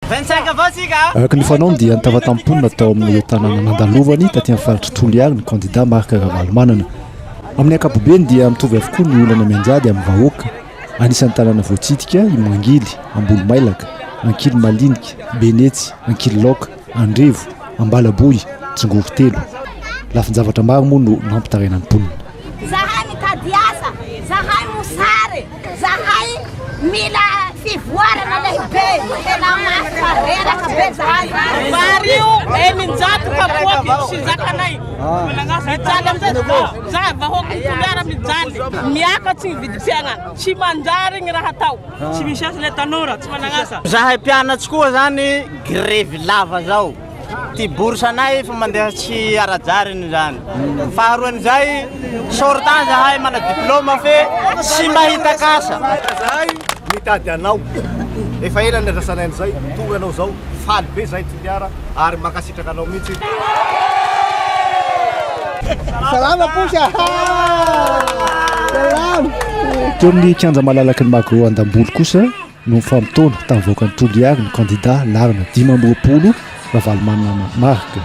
25 avao tsika a! Araka ny fanaony dia nitafa tamin'ny mponina tao amin'ireo tanàna nandalovany taty amin'ny faritr'i Toliary ny kandida Marc Ravalomanana. Amin'ny ankapobeny dia mitovy avokoa ny olana mianjady amin'ny vahoaka. Anisan'ny tanàna voatsidika i Mangily, Ambolomailaka, Ankilimalinike, Benetsy, Ankililaoka, Andrevo, Ambalabohy, Tsingorotelo. Lafin-javatra maro moa no nampitaraina ny mponina. Zahay mitady asa, zahay mosary, zahay mila fivoarana lehibe, tena mafy fa reraka be zahay. Vary io 600 kapoaky tsy zakanay. Mijaly amizay zahay vahoaky Toliara mijaly. Miakatry ny vidim-piainana, tsy manjary ny raha atao. Tsy misy asa le tanora, tsy managn'asa. Zahay mpianatsy koa zany grevy lava zao. Ty bourse anay efa mandeha tsy ara-drariny zany. Faharoan'izay, sortant zahay mana diplôme fe tsy mahita kasa. Zahay mitady anao. Efa ela niandrasanay an'izay, tonga anao zao, faly be zahay Toliara ary mankasitraka anao mihitsy. Salama posy a! Salama! Teo amin'ny kianja malalaky ny Magro Andamboly kosa no nifamotoana tamin'ny vahoakan'i Toliary ny kandida laharana 25 Ravalomanana Marc.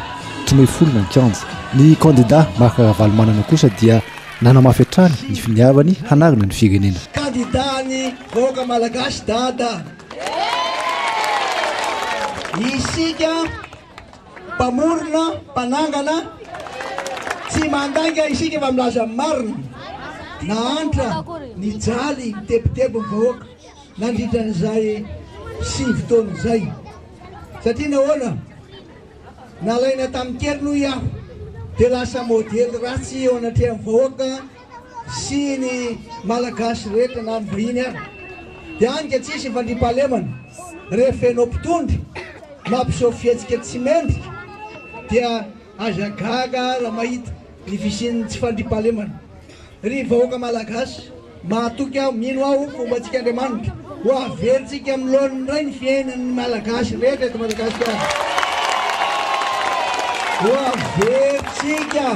Tomefy olona ny kianja. Ny kandida Marc Ravalomanana kosa dia nanamafy hatrany ny finiavany hanarina ny firenena. Kandida-n'ny vahoaka malagasy Dada. Isika mpamorona, mpanangana, tsy mandainga isika fa milaza ny marina. Nahantra, nijaly, nitebiteby ny vahoaka nandritra an'izay sivy taona izay. Satria nahoana? Nalaina tamin-keriny hoy aho dia lasa modely ratsy eo anatrehan'ny vahoaka sy ny Malagasy rehetra na ny vahiny ary. Dia any ka tsisy ny fandriampahalemana. Rehefa feno mpitondra mampiseho fihetsika tsy mendrika dia aza gaga raha mahita ny fisian'ny tsy fandriampahalemana. Ry vahoaka Malagasy, mahatoky aho, mino aho fa homba antsika Andriamanitra. Ho averintsika amin'ny laoniny indray ny fiainan'ny Malagasy rehetra eto Madagasikara. Ho averintsika,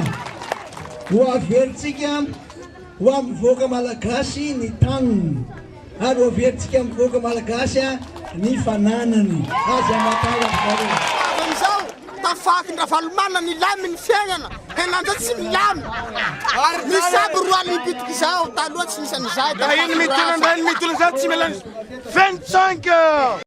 ho averintsika ho amin'ny vahoaka Malagasy ny taniny. Ary ho averintsika amin'ny vahoaka Malagasy ny fananany. Aza matahotra nareo. Amin'izao, tafakin-dRavalomanana nilamin ny fiainana, henanjao tsy milamy. Misy aby roa alim-pitoky izao, taloha tsy nisy an'izay. Raha iny mitondra, raha iny mitondra zany tsy mila 25.